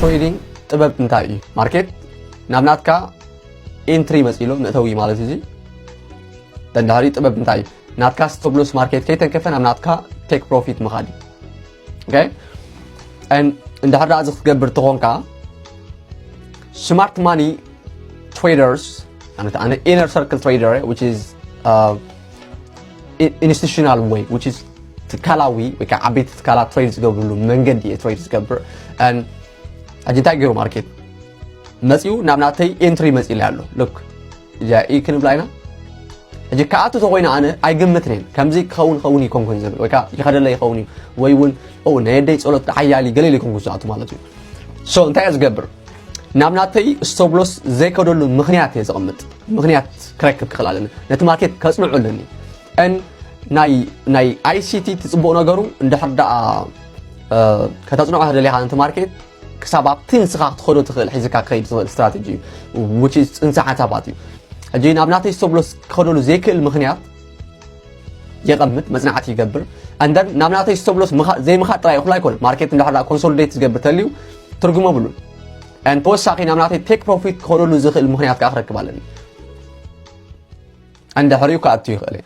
trading ጥበብ እንታይ እዩ? ማርኬት ናብ ናትካ entry መፂሎ መእተዊ ማለት እዚ። እንድሕሪ ጥበብ እንታይ እዩ? ናትካ stop loss ማርኬት ከይተንከፈ ናብ ናትካ take profit ምኻድ እዩ። Okay? And እንድሕር ደኣ እዚ ክትገብር ተኾንካ smart money traders ኣነ inner circle trader which is uh, institutional way which is ትካላዊ ወይ ከዓ ዓበይቲ ትካላት trade ዝገብርሉ መንገዲ እየ trade ዝገብር። And ሕጂ እንታይ ገይሩ ማርኬት መፂኡ ናብ ናተይ entry መፂለ ኣሎ። Look እዚኣ ኢ ክንብላ ኢና። ሕጂ ከኣቱ ተኮይነ ኣነ ኣይግምትን እየ ከምዚ ክኸውን ኸውን ይኮንኩን ዝብል ወይ ከዓ ይኸደለ ይኸውን እዩ ወይ እውን ኦ ናይ ኣደይ ፀሎት ሓያሊ ገለ ኢለ ይኮንኩን ዝኣቱ ማለት እዩ። So እንታይ እየ ዝገብር? ናብ ናተይ stop loss ዘይከደሉ ምክንያት እየ ዘቐምጥ። ምክንያት ክረክብ ክኽእል ኣለኒ። ነቲ ማርኬት ከፅንዑ ኣለኒ። And ናይ ናይ ICT ትፅቡቕ ነገሩ እንድሕር ደኣ ከተፅንዖ ደሊኻ ነቲ ማርኬት ክሳብ ኣብቲ ንስኻ ክትኸዶ ትኽእል ሒዝካ ክኸይድ ትኽእል strategy እዩ which is ፅንሰ ሓሳባት እዩ። ሕጂ ናብ ናተይ stop loss ክኸደሉ ዘይክእል ምክንያት የቐምጥ መፅናዕቲ ይገብር። And then ናብ ናተይ stop loss ዘይምኻድ ጥራይ እኹል ኣይኮነ ማርኬት እንድሕር consolidate ዝገብር ተልዩ ትርጉም የብሉን። And ተወሳኺ ናብ ናተይ take profit ክኸደሉ ዝኽእል ምክንያት ከዓ ክረክብ ኣለኒ። እንድሕሪኡ ክኣቱ ይኽእል እየ።